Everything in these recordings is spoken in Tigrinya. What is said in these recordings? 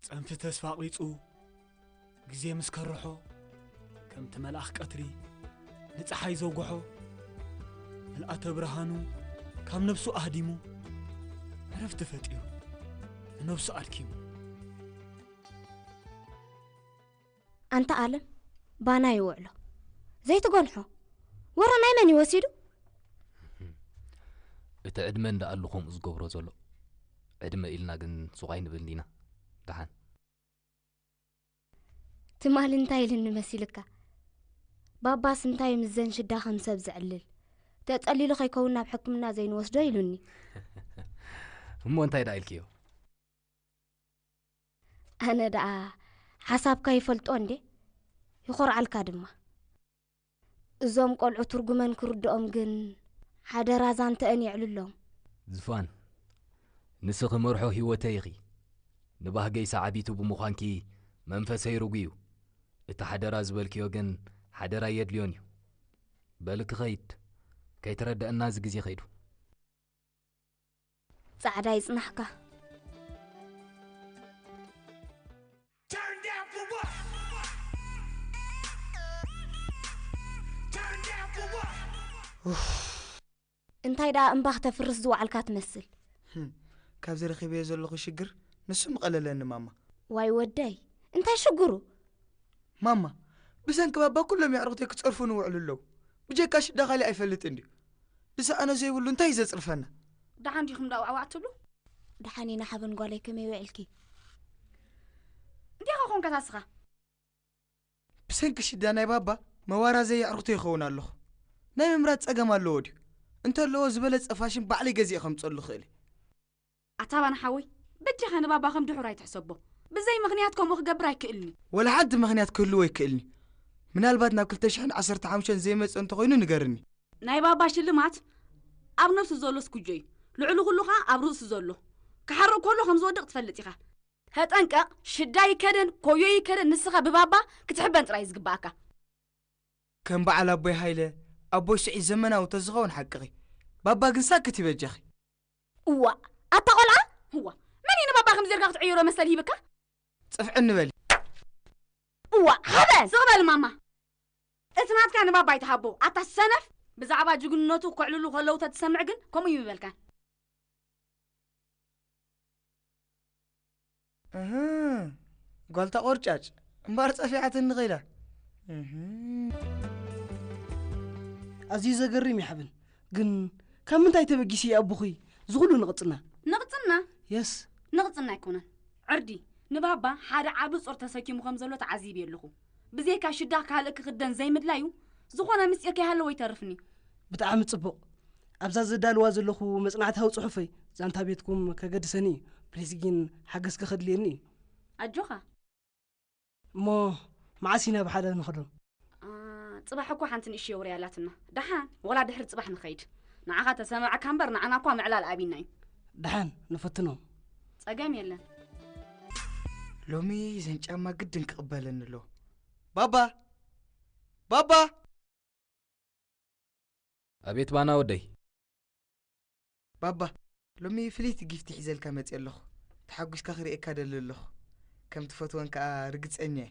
ጠንፊ ተስፋ ቂጹ ግዜ ምስ ከርሖ፣ ከምቲ መልኣኽ ቀትሪ ንጸሓይ ዘውግሖ፣ ምልኣተ ብርሃኑ ካብ ነብሱ ኣህዲሙ፣ ዕረፍቲ ፈጢሩ፣ ንነብሱ ኣድኪሙ። ኣንታ ኣለም፣ ባና ይውዕሎ። ዘይትጎንሖ። ወረ ናይ መን እዩ ወሲዱ? እቲ ዕድመ እንዳኣሉ ከምኡ ዝገብሮ ዘሎ። ዕድመ ኢልና ግን ሱቕ ኣይንብል ዲና። ደሓን። ትማሊ እንታይ ኢልኒ መሲልካ? ባባስ እንታይ ምዘን ሽዳ ከም ሰብ ዘዕልል? ተጸሊሉ ከይከውን ናብ ሕክምና ዘይንወስዶ ኢሉኒ። እሞ እንታይ ደኣ ኢልክዮ? ኣነ ደኣ ሓሳብካ ይፈልጦ እንዴ? ይኾርዓልካ ድማ። እዞም ቆልዑ ትርጉመን ክርድኦም ግን ሓደራ ዛንተአን የዕልሎም። ዝፋን፣ ንስኺ መርሖ ህይወተይ ኢኺ። ንባህገይ ሰዓቢቱ ብምዃንኪ መንፈሰይ ርጉ እዩ። እቲ ሓደራ ዝበልክዮ ግን ሓደራ የድልዮን እዩ። በል ክኸይድ፣ ከይትረድአና እዚ ግዜ ከይዱ። ጻዕዳ ይጽናሕካ። እንታይ ደኣ እምባ ክተፍርስ ዝወዓልካ ትመስል። ህም፣ ካብዚ ረኺበዮ ዘለኹ ሽግር ንሱ ምቐለለኒ ማማ። ዋይ ወደይ፣ እንታይ ሽግሩ? ማማ፣ ብሰንኪ ባባ ኩሎም የዕሩኽተይ ክጸርፉኒ ይውዕሉ ኣለዉ። ብጀካ ሽዳ ካሊእ ኣይፈልጥን ድዩ? ዝሰኣኖ ዘይብሉ እንታይ እዩ ዘጽርፈና? ደሓን ዲኹም ደኣ ዋዕዋዕ ትብሉ? ደሓን ኢና ሓበን ጓለይ፣ ከመይ ውዒልኪ? እንዲኻ ኾንካ ታስኻ? ብሰንኪ ሽዳ ናይ ባባ መዋራዘይ የዕሩኽተይ ይኸውን ኣለኹ። ናይ ምምራጽ ጸገም ኣለዎ ድዩ? እንተለዎ ዝበለጸ ፋሽን ባዕለይ ገዚኤ ከምጸሉ እኽእል እየ። ኣታ ባና ሓወይ፣ በጃኻ ንባባ ከም ድሑር ኣይትሕሰቦ። ብዘይ ምኽንያት ከምኡ ክገብር ኣይክእልን እዩ። ወላ ሓንቲ ምኽንያት ክህልዎ ኣይክእልን እዩ። ምናልባት ናብ ክልተ ሽሕን ዓሰርተ ሓሙሽተን ዘይመጸ እንተኾይኑ ንገርኒ። ናይ ባባ ሽልማት ኣብ ነብሱ ዘሎስ ኩጆ እዩ። ልዕሊ ኩሉ ኸኣ ኣብ ርእሱ ዘሎ። ክሓርቕ ከሎ ከም ዝወድቕ ትፈልጥ ኢኻ። ተጠንቀቕ፣ ሽዳ ይከደን ኮዮ ይከደን ንስኻ ብባባ ክትሕበን ጥራይ እዩ ዝግብኣካ። ከም በዓል ኣቦይ ሃይለ፣ ኣቦይ ስዒድ ዘመናዊ ተዝኸውን ሓቅኺ። ባባ ግን ሳክት ይበጃኺ። እዋእ ኣታ ቆልዓ፣ እዋ መን እዩ ንባባ ከምዚ ጌርካ ክትዕይሮ መሰል ሂብካ? ጽፍዕኒ በሊ። እዋእ ሓበን! ስቕ በል ማማ። እቲ ናትካ ንባባ ኣይትሃቦ ኣታ ሰነፍ። ብዛዕባ ጅግንነቱ ከዕልሉ ከለዉ ተትሰምዕ ግን ከምኡ ይምበልካን። እህ ጓልታ ቆርጫጭ እምባር ጸፊዓትኒ ኸይዳ። እህ ኣዝዩ ዘገርም ይሓብን ግን ካብ ምንታይ ተበጊሲ እዩ ኣቦኹይ ዝኹሉ ንቕጽና? ንቕጽና? የስ ንቕጽና ኣይኮነን ዕርዲ ንባባ ሓደ ዓቢ ጾር ተሰኪሙ ከም ዘሎ ተዓዚቢ ኣለኹ። ብዘይካ ሽዳ ካልእ ክኽደን ዘይምድላዩ ዝኾነ ምስጢር ከይሃለዎ ይተርፍኒ። ብጣዕሚ ጽቡቕ። ኣብዛ ዘዳልዋ ዘለኹ መጽናዕታዊ ጽሑፈይ ዛንታ ቤትኩም ከገድሰኒ እዩ። ፕሊስ ግን ሓገዝኪ ከድልየኒ እዩ። ኣጆኻ። እሞ መዓስ ኢና ብሓደ ንኸዶ? ጽባሕ እኮ ሓንቲ ንእሽዮ ወረ ኣላትና። ደሓን ወላ ድሕሪ ጽባሕ ንኸይድ። ንዓኻ ተሰማዕካ እምበር ንዓና እኳ ምዕላል ኣቢና እዩ። ደሓን ንፈትኖ። ጸገም የለን። ሎሚ ዘን ጫማ ግድን ክቕበለኒ ኣለዎ። ባባ! ባባ! ኣቤት ባና ወደይ። ባባ፣ ሎሚ ፍልይቲ ጊፍቲ ሒዘልካ መጽየ ኣለኹ። ተሓጒስካ ክርእየካ ደሊ ኣለኹ። ከም ትፈትወን ከኣ ርግጸኛ እየ።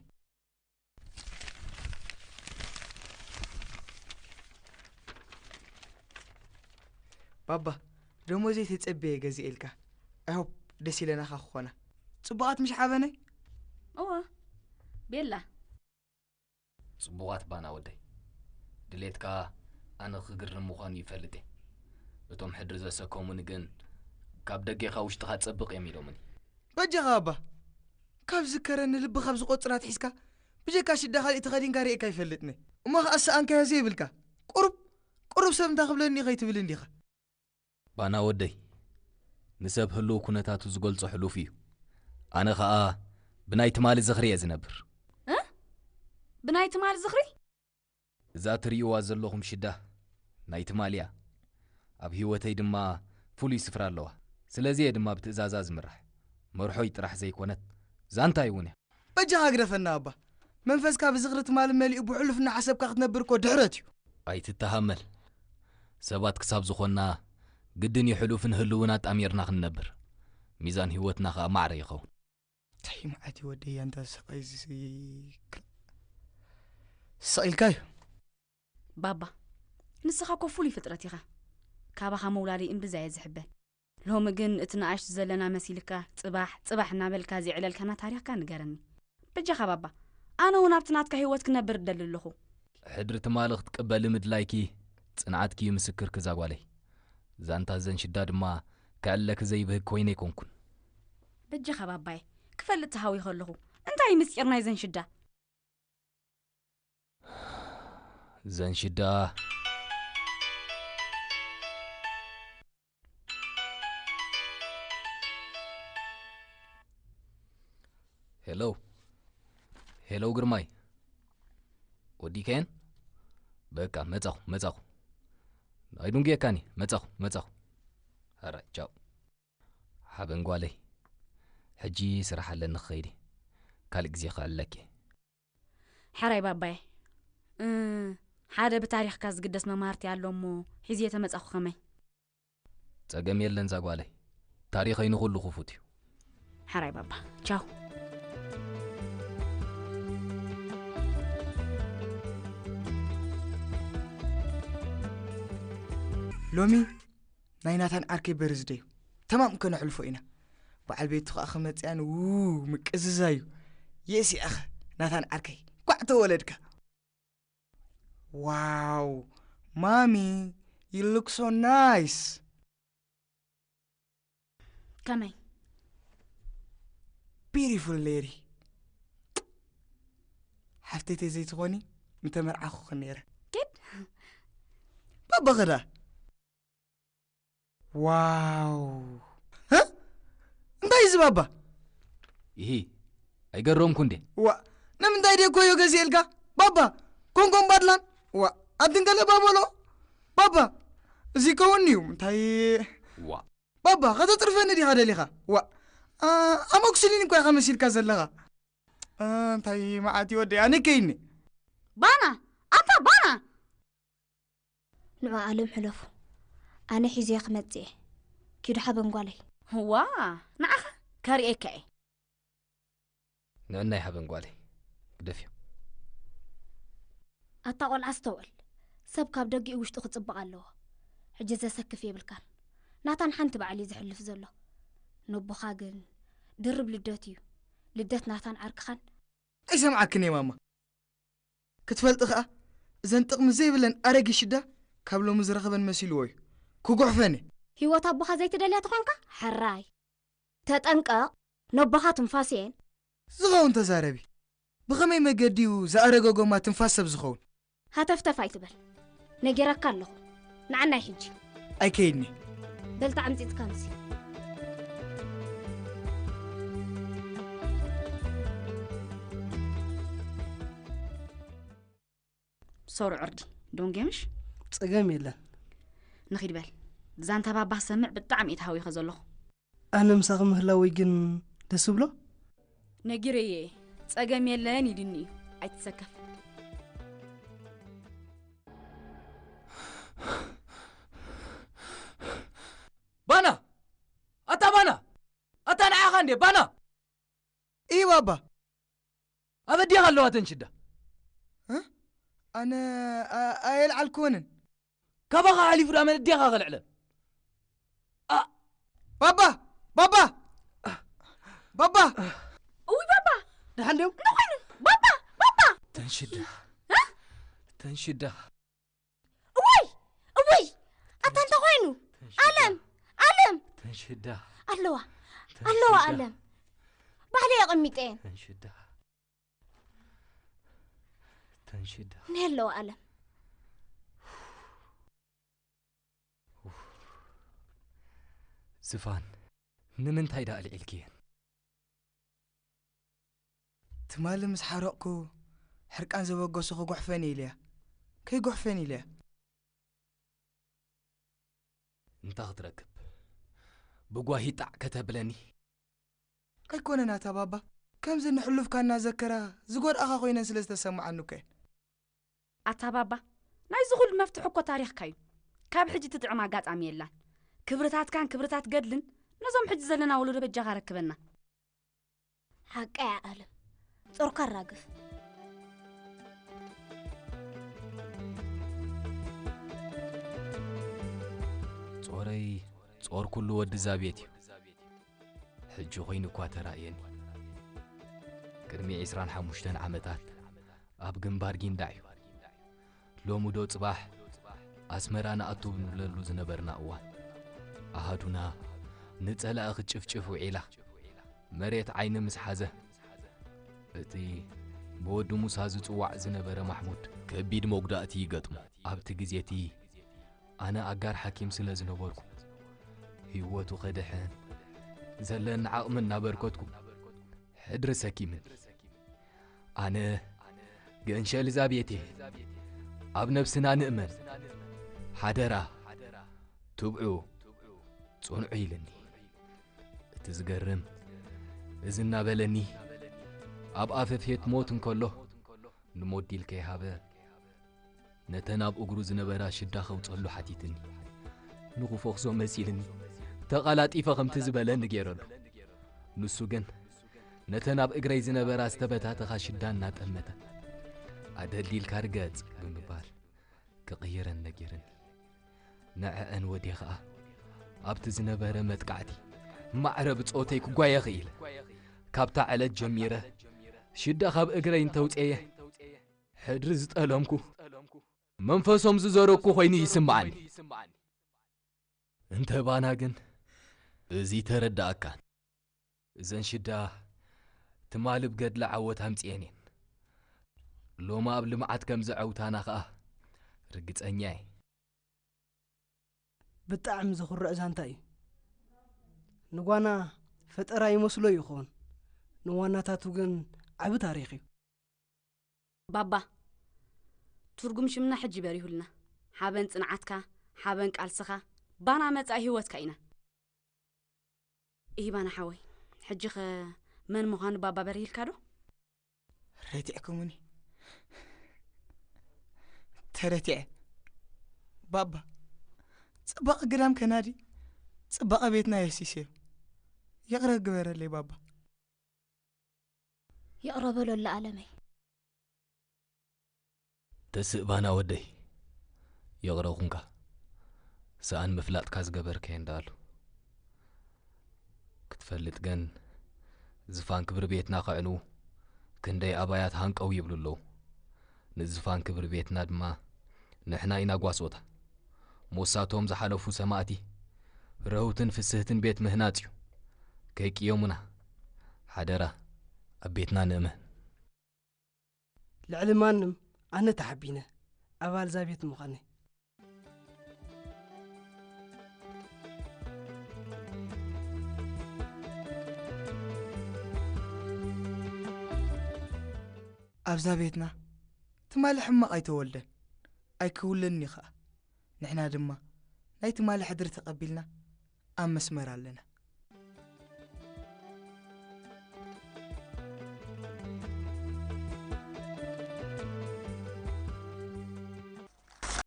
ባባ፣ ደሞዘይ ተጸብየ ገዚኤልካ። I hope ደስ ኢለናኻ ክኾና። ጽቡቓት ምሽ ሓበነይ? እወ ቤላ። ጽቡቓት ባና ወደይ። ድሌትካ ኣነ ክግርም ምዃኑ ይፈልጥ እየ። እቶም ሕድሪ ዘሰከሙኒ ግን ካብ ደጌኻ ውሽጥኻ ጸብቕ እዮም ኢሎምኒ። በጃኻ ኣባ፣ ካብ ዝከረኒ ልቢ ካብ ዝቖጽር ኣትሒዝካ ብጀካ ሽዳ ካልእ ተኸዲንካ ርእየካ ኣይፈልጥን እየ። እሞ ኸኣ ዝሰኣንካዮ ዘይብልካ ቁሩብ ቁሩብ ሰብ እንታይ ክብለኒ እዩ ከይትብል እንዲኻ። ባና ወደይ፣ ንሰብ ህሉው ኩነታቱ ዝገልጾ ሕሉፍ እዩ። ኣነ ኸኣ ብናይ ትማሊ ዝኽሪ እየ ዝነብር። እ? ብናይ ትማሊ ዝኽሪ? እዛ ትርእይዋ ዘለኹም ሽዳ ናይ ትማሊ እያ። ኣብ ህይወተይ ድማ ፍሉይ ስፍራ ኣለዋ። ስለዚ እየ ድማ ብትእዛዛ ዝምራሕ። መርሖይ ጥራሕ ዘይኮነት ዛንታይ እውን እያ። በጃኻ ግደፈና ኣባ። መንፈስካ ብዝኽሪ ትማሊ መሊኡ ብሕሉፍ እናሓሰብካ ክትነብር እኮ ድሕረት እዩ። ኣይትተሃመል። ሰባት ክሳብ ዝኾንና ግድን እዩ ሕሉፍን ህልውን ኣጣሚርና ክንነብር። ሚዛን ህይወትና ኸኣ ማዕረ ይኸውን። እንታይ መዓት እዩ ወደይ ኣንታ ስቓይ እዚ። ስቕ ኢልካዮ። ባባ፣ ንስኻ እኮ ፍሉይ ፍጥረት ኢኻ። ካባኻ ምውላደይ እምብዛ እየ ዝሕበን። ሎሚ ግን እቲ ንኣሽቱ ዘለና መሲልካ ጽባሕ ጽባሕ እናበልካ ዘዕለልካና ታሪኽካ ንገረኒ። በጃኻ ባባ፣ ኣነ እውን ኣብቲ ናትካ ህይወት ክነብር እደሊ ኣለኹ። ሕድሪ ትማሊ ክትቅበሊ ምድላይኪ ጽንዓትኪ እዩ ምስክርኪ እዛ ጓለይ። ዛንታ ዘን ሽዳ ድማ ከዕለኪ ዘይብህግ ኮይነ ኣይኮንኩን። በጃኻ ባባየ፣ ክፈልጥ ተሃዊኸ ኣለኹ። እንታይ እዩ ምስጢር ናይ ዘን ሽዳ? ዘን ሽዳ ሄሎ ሄሎ፣ ግርማይ ወዲከየን። በቃ መጻኹ መጻኹ። ኣይዱንግየካኒ። መጻኹ መጻኹ። ሐራይ ቻው። ሓበን ጓለይ፣ ሕጂ ስራሕ ኣለኒ ክኸይድ እየ። ካልእ ግዜ ክዕለኪ። ሕራይ ባባየ። እ፣ ሓደ ብታሪኽካ ዝግደስ መማህርቲ ኣሎ እሞ ሒዝየ ተመጻኹ ከመይ? ጸገም የለን ዛጓለይ። ታሪኸይ ንኹሉ ክፉት እዩ። ሕራይ ባባ። ቻው። ሎሚ ናይ ናታን ዓርከይ በርዝደይ እዩ። ተማም ከነሕልፎ ኢና። በዓል ቤቱ ኸኣ ክመጽእያን ው ምቅዝዛዩ። የእሲኣኸ ናታን ዓርከይ፣ ኳዕ ተወለድካ። ዋው ማሚ፣ you look so nice። ከመይ? Beautiful lady። ሓፍተይ ተዘይትኾኒ ምተመርዓኹ ነይረ። ኪድ። ባባ ኸዳ። ዋው። ህ? እንታይ እዚ ባባ? ይሂ፣ ኣይገረምኩ እንዴ? ዋ፣ ንምንታይ ደይ ኮዮ ገዚኤልካ? ባባ፣ ኮንኮን ባድላን? ዋ፣ ኣትንከለ ባበሎ? ባባ፣ እዚ ከውን እዩ። እንታይ? ዋ። ባባ፣ ከተጥርፈኒ ዲኻ ደሊኻ? ዋ፣ ኣ፣ ኣሞክስሊን እኮ ኢኻ መሲልካ ዘለኻ። ኣ፣ እንታይ መዓት እዩ ወደይ? ኣነ ከይኒ። ባና፣ ኣታ ባና! ንዑ ኣለም ሕለፉ። ኣነ ሒዘ ክመጽእ እየ። ኪዱ ሓበን ጓለይ። ዋ፣ ንዓኻ ከርእየካ እየ። ንዕናይ ሓበን ጓለይ። ግደፍዮ። ኣታ ቆልዓ ኣስተውዕል። ሰብ ካብ ደጊኡ ውሽጡ ክጽብቕ ኣለዎ። ሕጂ ዘሰክፍ የብልካን። ናታን ሓንቲ በዓል እዩ ዝሕልፍ ዘሎ። ነቦኻ ግን ድርብ ልደት እዩ። ልደት ናታን ዓርክኻን። ኣይሰምዓክን እየ ማማ። ክትፈልጢ ኸኣ፣ እዘን ጥቕሚ ዘይብለን ኣረጊት ሽዳ ካብ ሎሚ ዝረኸበን መሲልዎ እዩ። ክጉሕፈን እየ። ህይወት ኣቦኻ ዘይትደልያ ተኾንካ፣ ሕራይ። ተጠንቀቕ፣ ነቦኻ ትንፋስ እየን። ዝኸውን ተዛረቢ። ብኸመይ መገዲ እዩ ዝኣረገ ጎማ ትንፋስ ሰብ ዝኸውን? ሃተፍተፍ ኣይትበል። ነጊረካ ኣለኹ። ንዓናይ ሕጂ። ኣይከይድኒ። በል ተዓምጺጽካ ምሲ። ሶሪ ዕርዲ። ዶንጌ ምሽ? ጸገም የለን። ንኺድ በል። ዛንታ ባባ ክሰምዕ ብጣዕሚ እየ ተሃዊኸ ዘለኹ። ኣነ ምሳኺ ምህላወይ ግን ደስ ይብሎ? ነጊረዮ እየ። ጸገም የለን ኢሉኒ እዩ። ኣይትሰከፍ። ባና! ኣታ ባና! ኣታ ንዓኻ እንዴ ባና! እይ ባባ። ኣበዲኻ ኣለዋ ተንሽዳ። እ? ኣነ ኣ- ኣየልዓልክወንን። ካባኻ ሓሊፉ ዳ መን ኣዴኻ ከልዕለን? ኣ- ባባ! ባባ! ባባ! እውይ ባባ! ደሓን ድዮም? እንታይ ኮይኑ? ባባ! ባባ! ተንሽዳ። ተንሽዳ። እውይ! እውይ! ኣታ እንታይ ኮይኑ? ኣለም! ኣለም! ተንሽዳ። ኣለዋ። ኣለዋ ኣለም። ባዕለይ ኣቐሚጠየን። ተንሽዳ። ተንሽዳ። እኔ ኣለዋ ኣለም። ዝፋን፣ ንምንታይ ደኣ ኣልዒልክየን? ትማሊ ምስ ሓረቕኩ ሕርቃን ዘበገሱ ክጉሕፈን ኢለያ። ከይጉሕፈን ኢለያ። እንታ ክትረክብ ብጓሂ ጣዕ ከተብለኒ። ኣይኮነን ኣታ ባባ፣ ከምዚ ንሕሉፍካ እናዘከራ ዝጎድኣኻ ኮይነን ስለ ዝተሰምዓኒ እኮ እየን። ኣታ ባባ፣ ናይዚ ኩሉ መፍትሒ እኮ ታሪኽካ እዩ። ካብ ሕጂ ትጥዕም ኣጋጣሚ የላን። ክብርታትካን ክብርታት ገድልን ነዞም ሕጂ ዘለና ወለዶ በጃኻ ረክበና። ሓቀይ ዓለም። ጾርካ ኣራግፍ። ጾረይ ጾር ኩሉ ወዲ እዛ ቤት እዩ። ሕጂ ኮይኑ እኳ ተራእየኒ። ቅድሚ ዕስራን ሓሙሽተን ዓመታት ኣብ ግንባር ጊንዳዕ እዩ። ሎሚ ዶ ጽባሕ ኣስመራ ንኣቱ ብንብለሉ ዝነበርና እዋን፣ ኣሃዱና ንጸላኢ ክትጭፍጭፍ ውዒላ መሬት ዓይኒ ምስ ሓዘ፣ እቲ ብወዲ ሙሳ ዝጽዋዕ ዝነበረ ማሕሙድ ከቢድ መጉዳእቲ ይገጥሞ። ኣብቲ ግዜ እቲ ኣነ ኣጋር ሓኪም ስለ ዝነበርኩ፣ ህይወቱ ከድሕን ዘለኒ ዓቕሚ እናበርከትኩ፣ ሕድሪ ሰኪምኒ። ኣነ ገንሸል እዛ ቤት እየ። ኣብ ነብስና ንእመን። ሓደራ፣ ትብዑ፣ ጽንዑ ኢልኒ። እቲ ዝገርም፣ እዚ እናበለኒ፣ ኣብ ኣፈፌት ሞት እንከሎ፣ ንሞት ዲል ከይሃበ፣ ነተን ኣብ እግሩ ዝነበራ ሽዳ ከውጸሉ ሓቲትኒ። ንኽፈኽሶ መሲልኒ፣ ተቓላጢፈ ከምቲ ዝበለኒ ገይረሉ። ንሱ ግን፣ ነተን ኣብ እግረይ ዝነበራ ዝተበታተኻ ሽዳ እናጠመተ፣ ኣደልዲልካ ርገጽ ብምባል፣ ክቕይረን ነጊርኒ። ንዐአን ወዴ ኸኣ፣ ኣብቲ ዝነበረ መጥቃዕቲ፣ ማዕረ ብጾተይ ክጓየ ኽኢለ። ካብታ ዕለት ጀሚረ፣ ሽዳ ካብ እግረይ እንተውጸየ፣ ሕድሪ ዝጠለምኩ፣ መንፈሶም ዝዘረግኩ ኮይኑ ይስምዓኒ። እንተ ባና ግን፣ እዚ ተረዳእካን። እዘን ሽዳ ትማሊ ብገድሊ ዓወት ኣምጺኤን እየን። ሎሚ ኣብ ልምዓት ከም ዘዐውታና ኸኣ ርግጸኛ እየ። ብጣዕሚ ዘኹርዕ ዛንታ እዩ። ንጓና ፈጠራ ይመስሎ ይኸውን፣ ንዋናታቱ ግን ዓቢ ታሪኽ እዩ። ባባ፣ ትርጉም ሽምና ሕጂ በሪሁልና። ሓበን ጽንዓትካ፣ ሓበን ቃልስኻ፣ ባና መጻኢ ህይወትካ ኢና። ኢሂባና ሓወይ፣ ሕጂ ኸ መን ምዃኑ ባባ በሪህልካ ዶ? ረቲዕኩምኒ። ተረቲዐ። ባባ፣ ጽባቐ ግዳም ከናዲ፣ ጽባቐ ቤትና የሲስዮ። ይቕረ ግበረለይ ባባ። ይቕረ በሎ ኣለኣለመይ። ተስእ ባና ወደይ፣ ይቕረ ኹንካ። ሰኣን ምፍላጥካ ዝገበርከዮ እንዳኣሉ። ክትፈልጥ ግን፣ ዝፋን ክብሪ ቤትና ከዕንዉ፣ ክንደይ ኣባያት ሃንቀው ይብሉ ኣለዉ። ንዝፋን ክብሪ ቤትና ድማ፣ ንሕና ኢና ጓሶታ። ሞሳቶም ዝሓለፉ ሰማእቲ፣ ረህውትን ፍስህትን ቤት ምህናጽ እዩ። ከይቅየሙና፣ ሓደራ፣ ኣብ ቤትና ንእመን። ልዕሊ ማንም ኣነ ተሓቢነ ኣባል እዛ ቤት ምዃነይ። ኣብዛ ቤትና ትማሊ ሕማቕ ኣይተወልደን፣ ኣይክውለንን እዩ ኸኣ። ንሕና ድማ ናይ ትማሊ ሕድሪ ተቐቢልና ኣብ መስመር ኣለና።